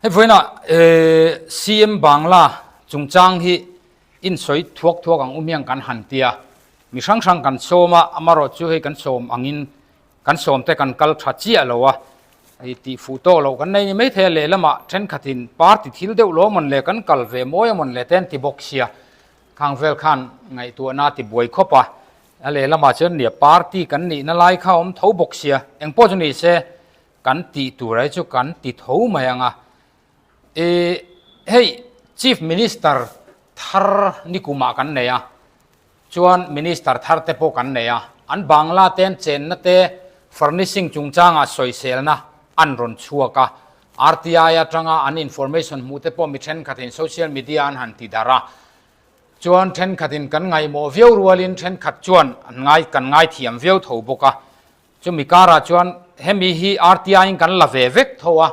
Hei vawiinah CM Bangla chungchang hi insawi thuak thuak ang u hmiang kan han ti a, mi hrang hrang kan sawm a, amarawhchu hei kan sawm angin kan sawmte kan kal tha chiah lo a, hei tih fuh tawk loh kan nei ni maithei a, lehlamah thenkhatin party thil deuh lo amawn le kan kal ve mawi amawn le te an ti bawk sia, khang vel khan ngaihtuahna a ti buai khawp a, a lehlamah chuan nia party kan nihna lai kha a awm tho bawk sia, engpawh chu ni se Kan tih tur ai chu kan ti tho mai ang a. E, hei Chief Minister thar nikumah kan nei a, chuan Minister thar te pawh kan nei a, an Bangla te an chenna te furnishing chungchangah sawiselna an rawn chhuak a, RTI atanga an information hmuh te pawh mi thenkhatin social media an han ti darh a, chuan thenkhatin kan ngaihmawh viau rualin thenkhat chuan an ngai kan ngaithiam viau tho bawk a. Chumi karah chuan hemi hi RTI in kan la ve vek tho a,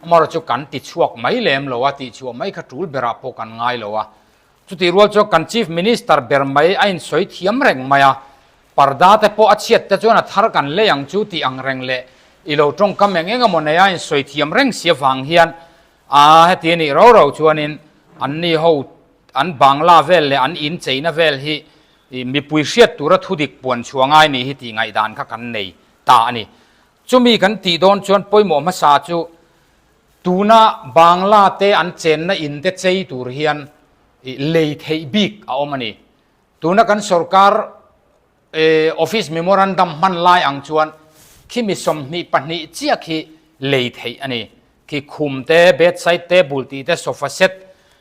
amaherawh chu kan ti chhuak mai lem lo a, tih chhuah mai kha tul berah pawh kan ngai lo a. Chutih rual chuan kan Chief Minister ber mai a insawi thiam reng mai a, parda te pawh a chhiat te chuan a thar kan lei ang chu tih ang reng leh i lo tawngkam eng eng emaw nei a insawi thiam reng si avang hian a heti a nih rau rau chuanin anni ho an bangla vel leh an incheina vel hi I mipui hriat tura thudik puan chhuah ngai ni hi tih ngaihdan kha kan nei ta a ni. Chumi kan tih dawn chuan pawimawh hmasa chu tuna Bangla te an chenna in te chei tur hian lei theih bik a awm a ni. Tuna kan sorkar office memorandum hman lai ang chuan khimi 22 chiah khi lei theih a ni. Khi khum te, bedside table tih te, sofa set,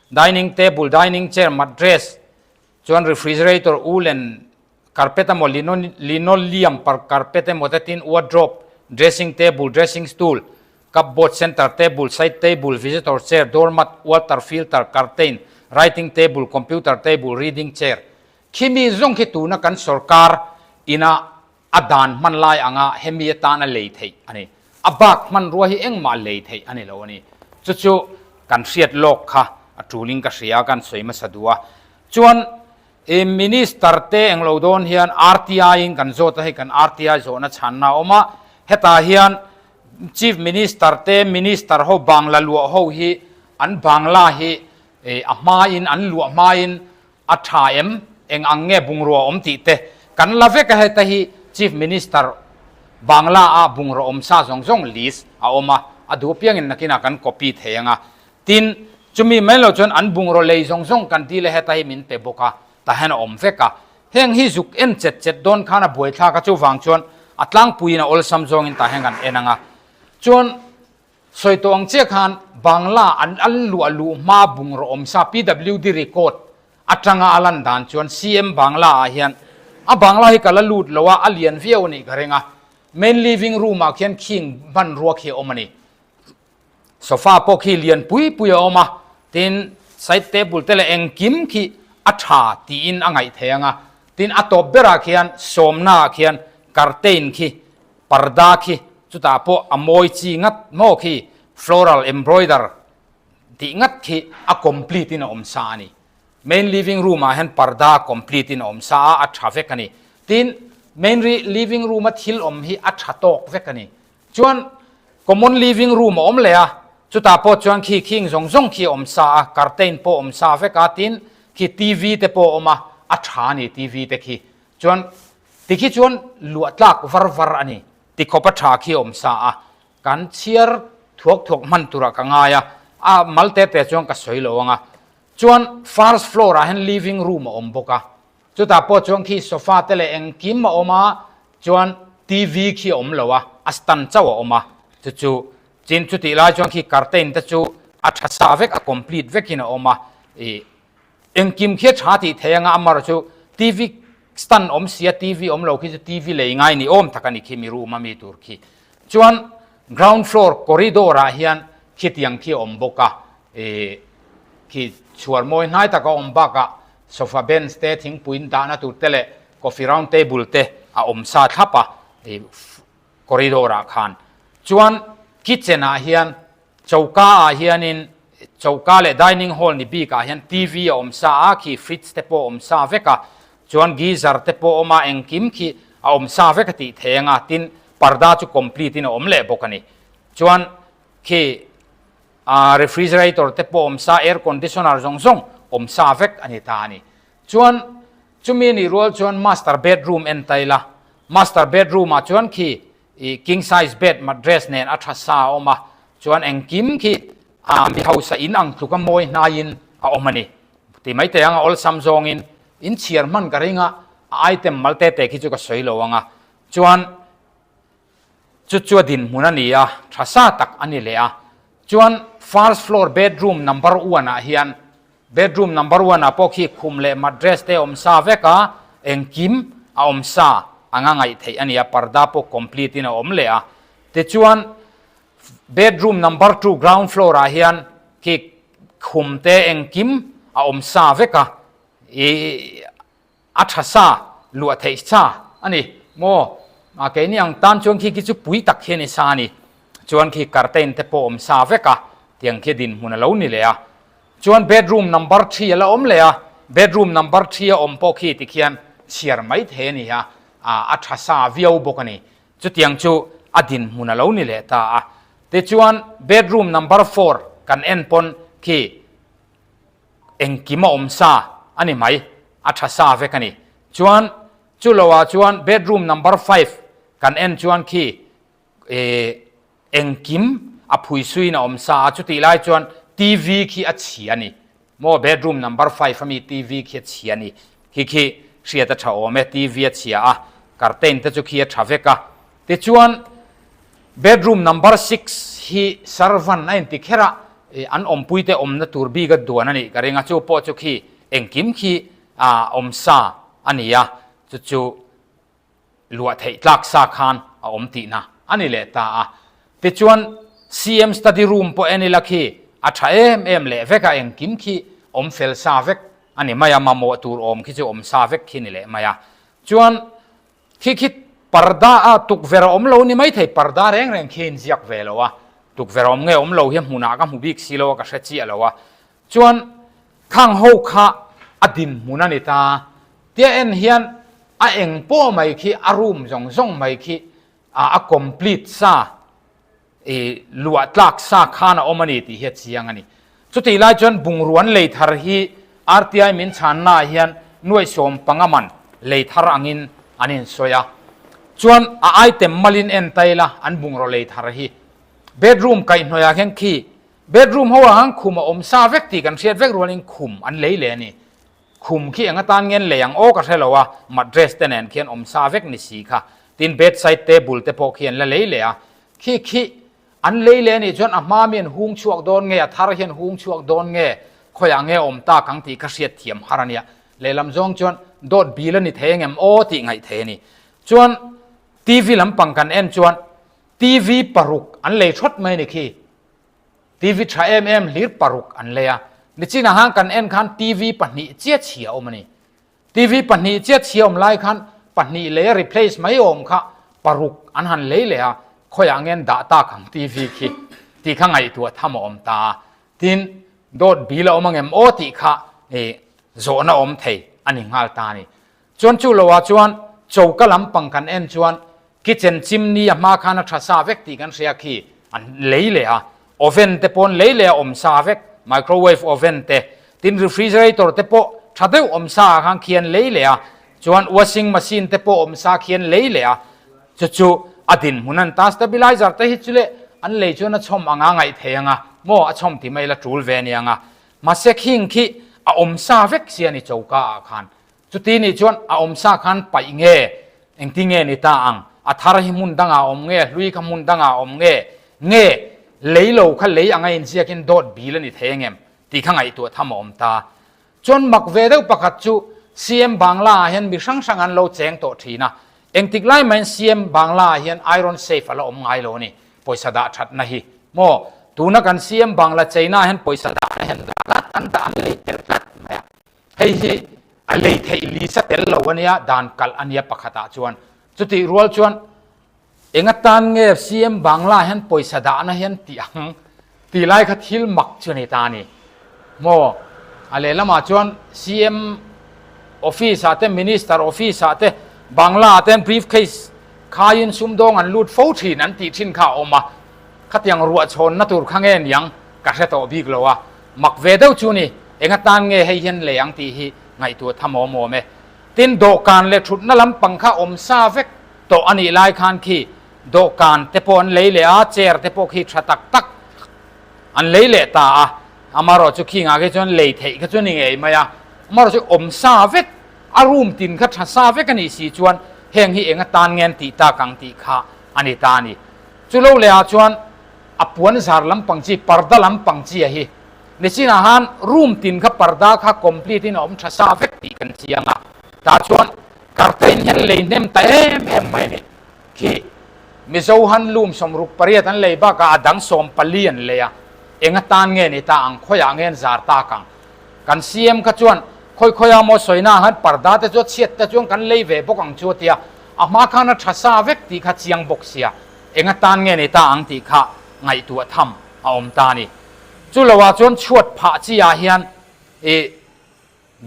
dining table, dining chair, mattress, Chuan refrigerator woolen carpet emaw linoleum carpet emaw te tin wardrobe, dressing table, dressing stool, cupboard, center table, side table, visitor chair, doormat, water filter, curtain, writing table, computer table, reading chair khimi zawng khi tuna kan sorkar ina a dan hman lai anga hemi atana lei theih a ni. A bak hmanrua hi engmah lei theih a ni lo a ni. Chu chu kan hriat lawk kha a tulin ka hria a, kan sawi hmasa duh a. Chuan i Minister te englo dawn hian RTI in kan zawt a, hei kan RTI zawhna chhanna a awm a, hetah hian Chief Minister te Minister ho bangla luah ho hi an bangla hi a hmain an luah hmain A tha em? Eng ang nge bungrua awm tih te kan la vek a, heta hi Chief Minister Bangla a bungraw awm sa zawng zawng list a awm a, a duh apiangin nakinah kan copy thei ang a. Tin, chumi mai lo chuan an bungraw lei zawng zawng kan dil a, heta hi min pe bawk a, tah hian a awm vek a. Heng hi zuk en chet chet dawn khan a buaithlak a, chuvang chuan a tlangpuiin a awlsam zawngin tah hian kan en ang a. Chuan Sawi tawh ang chiah khan Bangla an an luah luh hma bungraw awm sa PWD record atanga a lan dan chuan CM Bangla ah hian a Bangla hi ka la lut lo a, a lian viau a nih ka ring a. Main living room ah khian khing hmanrua khi a awm a ni. Sofa pawh khi lian pui pui a awm a, tin side table te leh engkim khi a tha tiin a ngaih thei ang a. Tin a tawp berah khian sawmna ah khian curtain khi Parda khi chutah pawh a mawi chi ngat maw khi floral embroider tih ngat khi a complete in a awm sa a ni. Main living room ah hian parda complete in a awm sa a, a tha vek a ni. Tin, main living room a thil awm hi a tha tawk vek a ni. Chuan common living room a awm leh a, chutah pawh chuan khi khing zawng zawng khi a awm sa a, curtain pawh a awm sa vek a, tin khi TV te pawh a awm a, a tha a ni TV te khi. Chuan tikhi chuan luah tlak var var a ni. Tikhawp a tha khi a awm sa a, kan chhiar thuak thuak hman turah ka ngai a, a mal te te chuan ka sawi lo ang a. Chuan first floor ah hian living room a awm bawk a, chutah pawh chuan khi sofa te leh engkim a awm a, chuan TV khi a awm lo a, a stand chauh a awm a, chu chu chin chutih lai chuan khi curtain te chu a tha sa vek a complete vekin a awm a, ih Engkim khi a tha tih thei anga amar chu TV stand awm sia TV awm lo khi chu TV lei ngai ni awm tak a ni khi mi room a mi tur khi. Chuan ground floor corridor ah hian khitiang khi a awm bawk a ih khi chhuar mawi hnai tak a awm bakah sofa bench te thingpui in dahna tur te leh coffee round table te a awm sa thlap a ih corridor ah khan. Chuan kitchen ah hian Choka ah hianin choka leh dining hall ni bik ah hian TV a awm sa a, khi fridge te pawh a awm sa vek a, chuan geyser te pawh a awm a, engkim khi a awm sa vek a tih thei ang a, tin parda chu complete in a awm leh bawk a ni. Chuan khi. Ahh refrigerator te pawh awm sa, air conditioner zawng zawng awm sa vek a ni ta a ni. Chuan chumi nih rual chuan master bedroom en ta ila, master bedroom ah chuan khi ih king size bed mattress nen a tha sa a awm a, chuan engkim khi ah mi hausa in ang tluk a mawi hnaiin a awm a ni. Ti mai teh ang a awlsam zawngin in chhiar hman ka ring a, a item mal te te khi chu ka sawi lo ang a, chuan Chu chu a dinhmun a ni a, tha sa tak a ni leh a. Chuan first floor bedroom number one ah hian bedroom number one ah pawh khi khum leh mattress te a awm sa vek a, engkim a awm sa anga ngaih theih a ni a, parda pawh complete in a awm leh a. Tichuan bedroom number two ground floor ah hian khi khum te engkim a awm sa vek a, ih A tha sa, luah theih sa a ni maw? A keini ang tan chuan khi khi chu pui tak hi a ni sa a ni. Chuan khi curtain te pawh awm sa vek a, tiang khi dinhmun a lo ni leh a. Chuan bedroom number thi a la awm leh a, bedroom number thi a awm pawh khi tikhian chhiar mai thei a ni a, a tha sa viau bawk a ni. Chutiang chu a dinhmun a lo ni leh ta a. Tichuan bedroom number four kan en pawn khi engkim a awm sa a ni mai, a tha sa vek a ni. Chuan chu loah chuan bedroom number five kan en chuan khi eh engkim a phui suiin a awm sa a, chutih lai chuan TV khi a chhia a ni. Maw bedroom number five ami TV khi a chhia a ni. Khi khi hriat a tha awm e, TV a chhia a, curtain te chu khi a tha vek a. Tichuan bedroom number six hi servant a inti kher a, an awmpuite awmna tur bik a duan a nih ka ring a, chu pawh chu khi engkim khi awm sa a ni a, chu chu luah theih tlak sa khan a awm tihna a ni leh ta a. Tichuan CM study room pawh en ila khi a tha em em leh vek a, engkim khi awm fel sa vek a ni mai a, mamawh tur awm khi chu awm sa vek khi ni leh mai a. Chuan Khi khi parda a tukverh a awm lo ni maithei, parda reng reng khi a inziak ve lo a, tukverh a awm nge awm lo hi a hmunah ka hmu bik si lo a, ka hre chiah lo a. Chuan khang ho kha a dinhmun a ni ta, tia en hian a eng pawh mai khi a room zawng zawng mai khi a complete sa. I luah tlak sa khan a awm a ni tih hi a chiang a ni. Chutih lai chuan bungruan lei thar hi RTI min chhanna ah hian nuaih 15 man lei thar angin an insawi a. Chuan a item malin en ta ila an bungraw lei thar hi bedroom kaihhnawih ah hian khi bedroom ho ah khan khum a awm sa vek tih kan hriat vek rualin khum an lei leh a ni. Khum khi eng atan nge an lei ang aw ka hre lo a, mattress te nen khian awm sa vek ni si kha. Tin bedside table te pawh khi an la lei leh a. Khi khi an lei leh anih chuan a hma mi an hung chhuak dawn nge, a thar hi an hung chhuak dawn nge, khawiah nge awm tak ang tih kha hriat thiam har a nia. Lehlam zawng chuan dawt bil a ni thei angem aw tih ngaih thei a ni. Chuan TV lampang kan en chuan TV paruk an lei thawt mai a ni khi. TV tha em em hlir paruk an lei a, nichinah khan kan en khan TV pahnih chiah chhia awm a ni. TV pahnih chiah chhia awm lai khan pahnih lei a replace mai awm kha paruk an han lei leh a, khawiah nge an dah tak ang TV khi tih kha ngaihtuah tham a awm ta a. Tin, dawt bil a awm angem aw tih kha zawhna awm thei a ni nghal ta a ni. Chuan chu loah chuan choka lampang kan en chuan kitchen chimney a hma khan a tha sa vek tih kan hria khi an lei leh a, oven te pawh an lei leh a awm sa vek, microwave oven te, tin refrigerator te pawh tha deuh awm sa ah khan khi an lei leh a, chuan washing machine te pawh awm sa khi an lei leh a, chu chu a dinhmun an ta, stabilizer te hi chu leh an lei chuan a chhawm anga ngaih thei anga maw a chhawm ti mai la tul ve aniang a, mahse khing khi a awm sa vek si a ni choka ah khan. Chuti nih chuan a awm sa khan paih nge? Engti nge ni ta ang? A thar hi hmun dangah a awm nge? Hlui kha hmun dangah a awm nge? Nge lei lo kha lei anga inziakin dawt bil a ni thei angem? Tih kha ngaihtuah tham a awm ta. Chuan mak ve deuh pakhat chu CM Bangla ah hian mi hrang hrang an lo cheng tawh thin a. Engtik lai mahin CM Bangla ah hian iron safe a la awm ngai lo a ni. Pawisa dah thatna hi maw? Tuna kan CM Bangla cheina ah hian pawisa dahna hian dah tlat an dah an lei tel tlat mai a. Hei hi a lei theih lisa tel lo a nia, dan kalh a nia pakhatah chuan. Chutih rual chuan eng atan nge CM Bangla hian pawisa dahna hian tih ang tih lai kha thil mak chu a ni ta a ni. Maw? A lehlamah chuan CM office ah te, Minister office ah te, Bangla ah te brief case khaiin sumdawng an lut fo thin an tih thin kha a awm a. Khatiang ruahchhawnna tur kha nge niang? ka hre tawh bik lo a, mak ve deuh chu ni, eng atan nge hei hian lei ang tih hi ngaihtuah tham awm awm e. Tin, dawhkan leh thutna lampang kha awm sa vek tawh a nih lai khan khi dawhkan te pawh an lei leh a, chair te pawh khi tha tak tak an lei leh ta a, amaherawh chu khingah khi chuan lei theih kha chu a ni ngei mai a, amaherawh chu awm sa vek, a room tin kha tha sa vek a nih si chuan heng hi eng atan nge an tih tak ang tih kha a ni ta a ni. Chu lo lehah chuan a puan zar lampang chi, parda lampang chi a hi. Nichinah khan room tin kha parda kha complete in a awm tha sa vek tih kan chiang a, tah chuan curtain hian lei hnem ta em em mai a ni. Khi Mizo han loom 68 an lei bakah a dang 14 an lei a, eng atan nge ni ta ang, khawiah nge an zar tak ang? Kan CM kha chuan khawi khawia maw sawina ah khan parda te chu a chhiat te chuan kan lei ve bawk ang chu a tia, a hma khan a tha sa vek tih kha chiang bawk sia, eng atan nge ni ta ang tih kha ngaihtuah tham a awm ta a ni. Chu lo ah chuan chhuat phah chi ah hian ih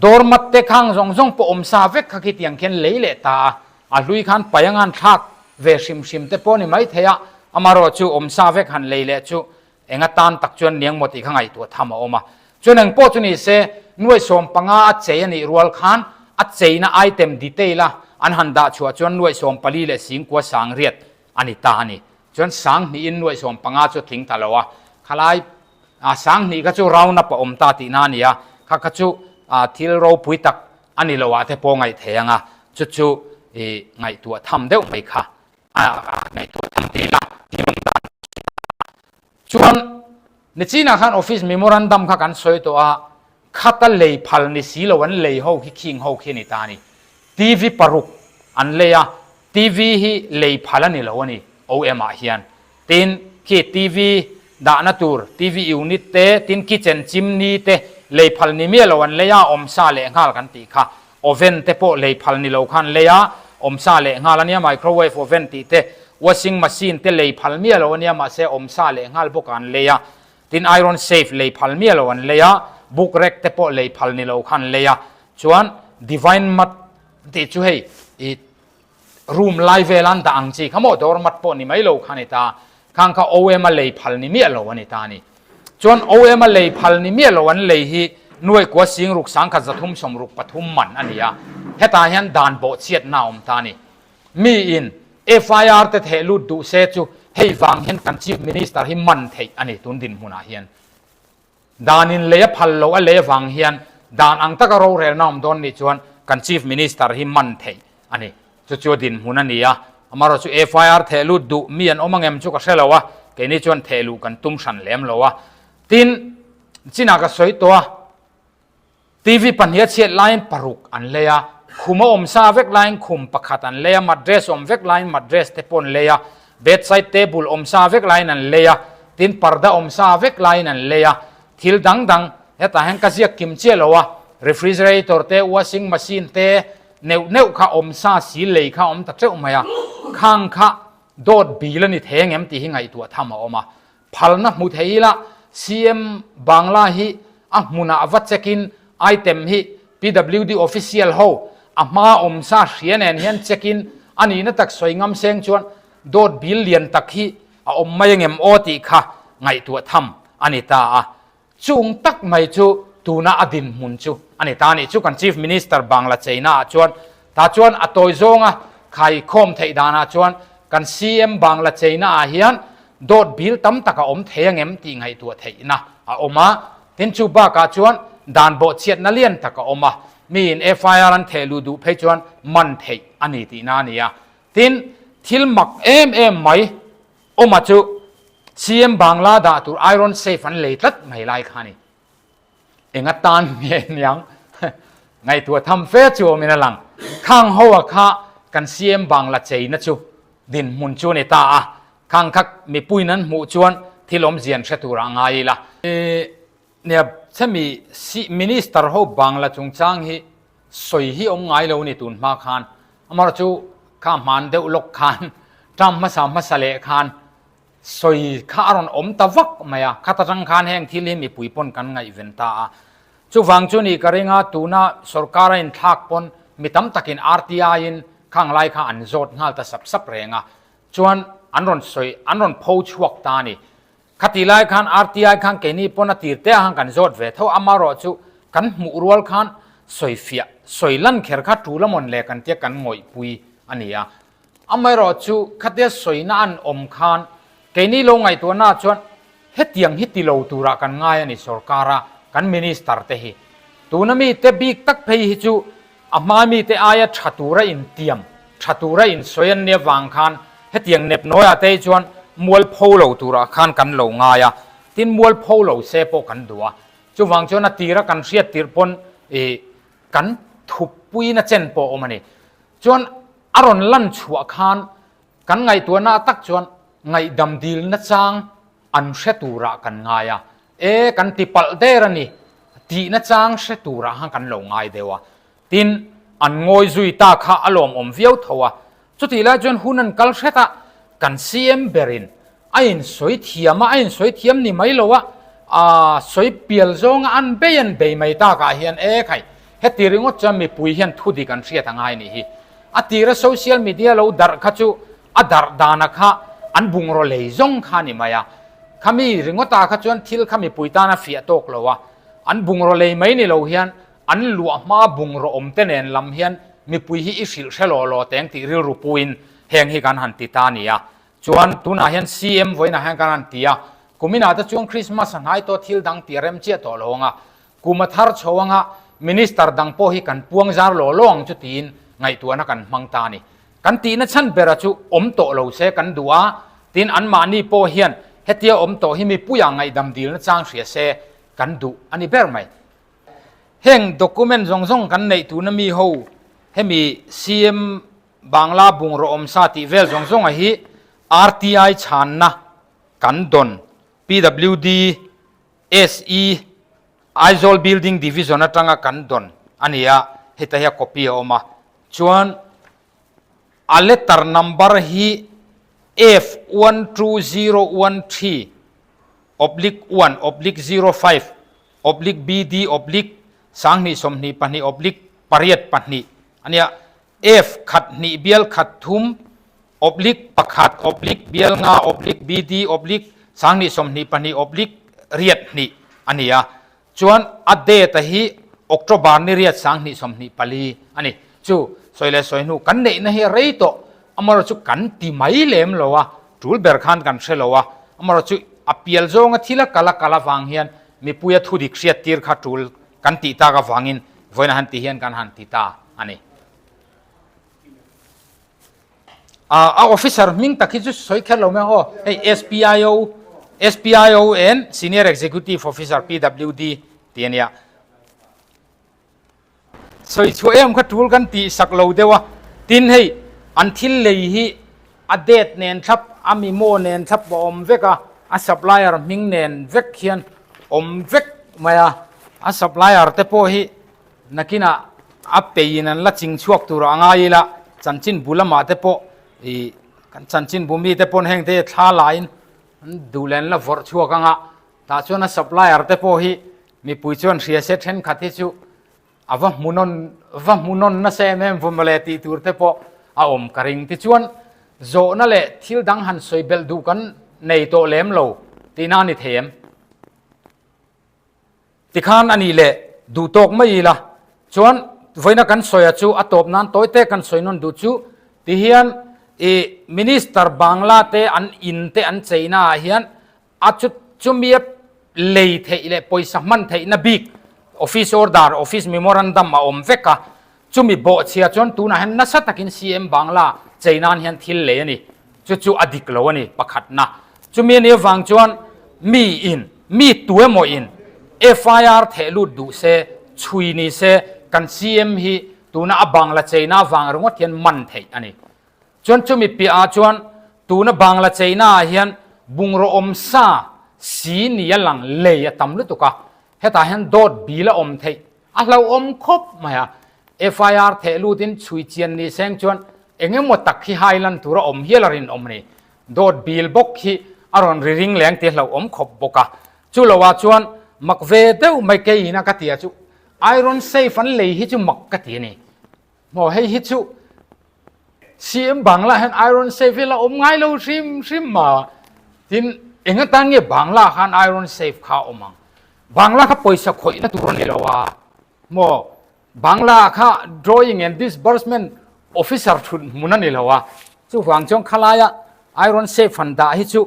dawr mat te khang zawng zawng pawh awm sa vek kha khitiang khian lei leh ta a, a hlui khan pai anga an thlak ve hrim hrim te pawh a ni maithei a, amaherawh chu awm sa vek han lei leh chu Eng atan tak chuan niang maw tih kha ngaihtuah tham a awm a. Chuan eng pawh chu ni se, nuai 15 a chei a nih rual khan a cheina item detail a an han dah chhuah chuan nuai 14 leh singkua sangriat a ni ta a ni. Chuan sanghnihin nuai 15 chu a tling ta lo a, khalai a sanghnih kha chu round up a awm ta tihna a ni a, kha kha chu thil ropui tak a ni lo ah te pawh ngaih thei ang a, chu chu i ngaihtuah tham deuh mai kha a ngaihtuah tham tih ila thil awm dan chuan nichinah khan office memorandum kha kan sawi tawh a, khata lei phal ni si lo an lei ho khi khing ho khi a ni ta a ni. TV paruk an lei a, TV hi lei phal a ni lo a ni OM ah hian. Tin, khi TV dahna tur TV unit te, tin kitchen chimney te lei phal ni miah lo an lei a, awmsa leh nghal kan tih kha. Oven te pawh lei phal ni lo khan lei a, awmsa leh nghal a nia, microwave oven tih te, washing machine te lei phal miah lo a nia, mahse awmsa leh nghal bawk an lei a, tin iron safe lei phal miah lo an lei a, book rack te pawh lei phal ni lo khan lei a, chuan divine mat tih chu hei i Room lai vela an dah ang chi kha maw door mat pawh ni mai lo kha a ni ta. Khang kha OM a lei phal ni miah lo a ni ta a ni. Chuan OM a lei phal ni miah lo an lei hi nuai kua sing ruk sangkhat 363 man a ni a. Hetah hian dan bawhchhiatna a awm ta a ni. Mi in FIR te theh lut duh se chu hei vang hian kan Chief Minister hi man theih a ni tun dinhmunah hian. Dan in lei a phal lo a lei avang hian dan ang taka rorelna awm dawn nih chuan kan Chief Minister hi man theih a ni. Chu chu a dinhmun a ni a, amaherawh chu FIR theh lut duh mi an awm angem chu ka hre lo a, keini chuan theh luh kan tum hran lem lo a. Tin, chinah ka sawi tawh a. TV pahnih a chhiat laiin paruk an lei a, khum a awm sa vek laiin khum pakhat an lei a, mattress awm vek laiin mattress te pawh an lei a, bedside table awm sa vek laiin an lei a, tin parda awm sa vek laiin an lei a, thil dang dang hetah hian ka ziak kim chiah lo a, refrigerator te, washing machine te neuh neuh kha awm sa si lei kha awm ta teuh mai a, khang kha dawt bil a ni thei angem tih hi ngaihtuah tham a awm a, Phalna hmu thei ila CM Bangla hi a hmunah va check in item hi PWD official ho a hma awm sa hria nen hian check in a nihna tak sawi ngam seng chuan dawt bil lian tak hi a awm mai angem aw tih kha ngaihtuah tham a ni ta a. Chung tak mai chu tuna a dinhmun chu a ni ta a nih chu kan Chief Minister Bangla cheina ah chuan tah chuan a tawi zawnga khaikhawm theih danah chuan kan CM Bangla cheina ah hian dawt bil tam tak a awm thei angem tih ngaihtuah theihna a awm a, tin chu bakah chuan dan bawhchhiatna lian tak a awm a, miin FIR an theh luh duh phei chuan man theih a ni tihna a ni a, tin thil mak em em mai Awma chu CM Bangla dah tur iron safe an lei tlat mai lai kha a ni. Enga tan nge niang ngaihtuah tham fe chu awmin a lang. Khang ho a kha kan CM Bangla cheina chu dinhmun chu a ni ta a, khang kha mipuiin an hmuh chuan thil awmzia an hre turah a ngai ila. Nia, chemi Minister ho Bangla chungchang hi sawi hi awm ngai lo a ni tun hma khan. Amaherawh chu kha hman deuh lawk khan term hmasa hmasa leh khan sawi kha a rawn awm ta vak mai a, khata tang khan heng thil hi mipui pawn kan ngaihven ta a. Chuvang chu ni ka ring a, tuna sorkar a inthlak pawn mi tam takin RTI in khang lai kha an zawt nghal ta sap sap reng a, chuan an rawn sawi an rawn pho chhuak ta a ni. Khatih lai khan RTI khan keini pawn a tir te ah khan kan zawt ve tho, amarawh chu kan hmuh rual khan sawi fiah, sawi lan kher kha tul amawn le kan tia kan ngawihpui a ni a. Amaherawh chu khatia sawina an awm khan keini lo ngaihtuahna chuan hetiang hi ti lo turah kan ngai a ni sorkara kan minister te hi. Tuna mite bik tak phei hi chu A hma mite aia tha tura intiam, tha tura insawi an nia vang khan hetiang nep nawiah te hi chuan mualpho lo turah khan kan lo ngai a, tin mualpho lo se pawh kan duh a. Chuvang chuan a tira kan hriat tirh pawn ih kan thuppuina chen pawh a awm a ni. Chuan a rawn lan chhuah khan Kan ngaihtuahna tak chuan ngaihdam dilna chang an hre turah kan ngai a, e kan ti palh der a ni tihna chang hre turah khan kan lo ngai deuh a. Tin, an ngawi zui ta kha a lawmawm viau tho a. Chutih lai chuan hun an kal hret a, kan CM berin a insawi thiam a, a insawi thiam ni mai lo a, aa sawi pial zawnga an bei an bei mai takah hian e khai heti ringawt chuan mipui hian thudik an hriat a ngai nih hi. A tira social media lo darh kha chu a darh dana kha an bungraw lei zawng kha a ni mai a. Khami ringawta kha chuan thil kha mipui tan a fiah tawk lo a. An bungraw lei mai ni lo hian an luah hma bungraw awm te nen lam hian mipui hi i hrilh hre law law teng tih rilru puin heng hi kan han ti ta a ni a. Chuan tunah hian CM vawiinah hian kan han ti a. Kuminah te chuan Christmas a hnai tawh thil dang tih a rem chiah tawh lo ang a. Kum a thar chho anga Minister dang pawh hi kan puang zar law law ang chu tiin ngaihtuahna kan hmang ta a ni. Kan tihna chhan bera chu awm tawh lo se kan duh a, tin anmahni pawh hian hetia awm tawh hi mipuia ngaihdam dilna chang hria se kan duh a ni ber mai. Heng document zawng zawng kan neih tuna mi ho hemi CM Bangla bungraw awmsa tih vel zawng zawnga hi RTI chhanna kan dawn PWD SE Aizawl Building Division atanga kan dawn a ni a, heta hi a copy a awm a. Chuan a letter number hi F 12013 oblique 1 oblique 05 oblique BD oblique 2022 oblique 8 2 a nia. F khat hnih bial khat thum oblique pakhat oblique bial nga oblique BD oblique 2022 oblique riat hnih a ni a. Chuan a date a hi October ni riat 2024 a ni. Chu sawi leh sawi hnu kan neihna hi a rei tawh amarawh chu kan ti mai lem lo a, tul ber khan kan hre lo a, amarawh chu a pial zawnga thil a kal a kal avang hian mipuia thudik hriat tir kha tul kan tih tak avangin vawiin a han ti hian kan han ti ta a ni. A officer hming tak hi chu sawi kher lo mai ang aw, hei SPIO, SPIO and Senior Executive Officer PWD tih a nia. Sawi chhuah em kha tul kan tih sak lo deuh a, tin hei an thil lei hi a date nen thlap, a memo nen thlap a awm vek a, a supplier hming nen vek hian awm vek mai a, a supplier te pawh hi nakinah a peiin an la ching chhuak tur a ngai ila, chanchinbu lamah te pawh ih kan chanchinbu mite pawn heng te thla laiin an duh leh an la vawrh chhuak ang a, tah chuan a supplier te pawh hi mipui chuan hria se thenkhat hi chu a va hmuhnawn va hmuhnawn nasa em em vawm mawle tih tur te pawh a awm ka ring. Tichuan zawhna leh thil dang han sawi belh duh kan nei tawh lem lo tihna a ni thei em? Tikhan a nih leh duh tawk mai ila chuan vawiina kan sawia chu a tawp nan tawi te kan sawi nawn duh chu tihian ih Minister Bangla te an in te an cheina ah hian A chu chumia lei theih leh pawisa hman theihna bik office order, office memorandum a awm vek a. Chumi bawhchhia chuan tunah hian nasa takin CM Bangla chei nan hian thil lei a ni. Chu chu a dik lo a ni pakhatna. Chumi a nih avang chuan mi in, mi tu emaw in FIR theh lut duh se, chhui ni se, kan CM hi tuna a Bangla cheina avang ringawt hian man theih a ni. Chuan chumi piahah chuan tuna Bangla cheina ah hian bungraw awm sa si ni a lang lei a tam lutuk a, hetah hian dawt bil a awm theih a hlauhawm khawp mai a. FIR theh lutin chhui chian ni seng chuan eng emaw tak hi hai lan tur a awm hial a rinawm a ni. Dawt bil bawk hi a rawn ri ring leng tih a hlauhawm khawp bawk a. Chu loah chuan mak ve deuh mai keiin a ka ti a chu iron safe an lei hi chu mak ka ti a ni. Maw hei hi chu CM Bangla hian iron safe hi la awm ngai lo hrim hrim ma. Tin. Eng atan nge Bangla khan iron safe kha a awm ang? Bangla kha pawisa khawihna tur a ni lo a maw? Bangla kha drawing and disbursement officer thut hmun a ni lo a, chuvang chuan khalaia iron safe han dah hi chu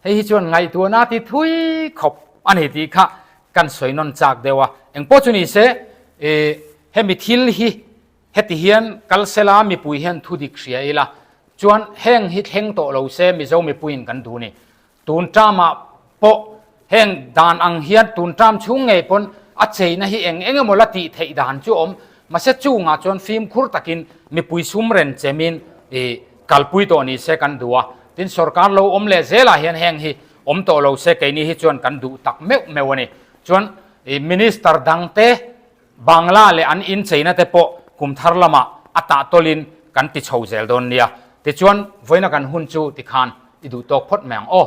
hei hi chuan ngaihtuahna ti thui khawp a ni tih kha kan sawi nawn chak deuh a. Engpawh chu ni se, hemi thil hi Heti hian kalsela mipui hian thu dik hria ila chuan heng hi thleng tawh lo se Mizo mipuiin kan duh ni. Tun term-ah pawh heng dan ang hian tun term chhung ngei pawn a cheina hi eng eng emaw la tih theih dan chu awm. Mahse chungah chuan fimkhur takin mipui sum ren chemin i kalpui tawh ni se kan duh a. Tin sorkar lo awm leh zelah hian heng hi awm tawh lo se keini hi chuan kan duh tak meuh meuh a ni. Chuan i minister dangte Bangla leh an incheina te pawh kum thar lamah a tah tawlhin kan ti chho zel dawn nia. Tichuan, vawiina kan hun chu tikhan i duh tawk phawt mai ang aw.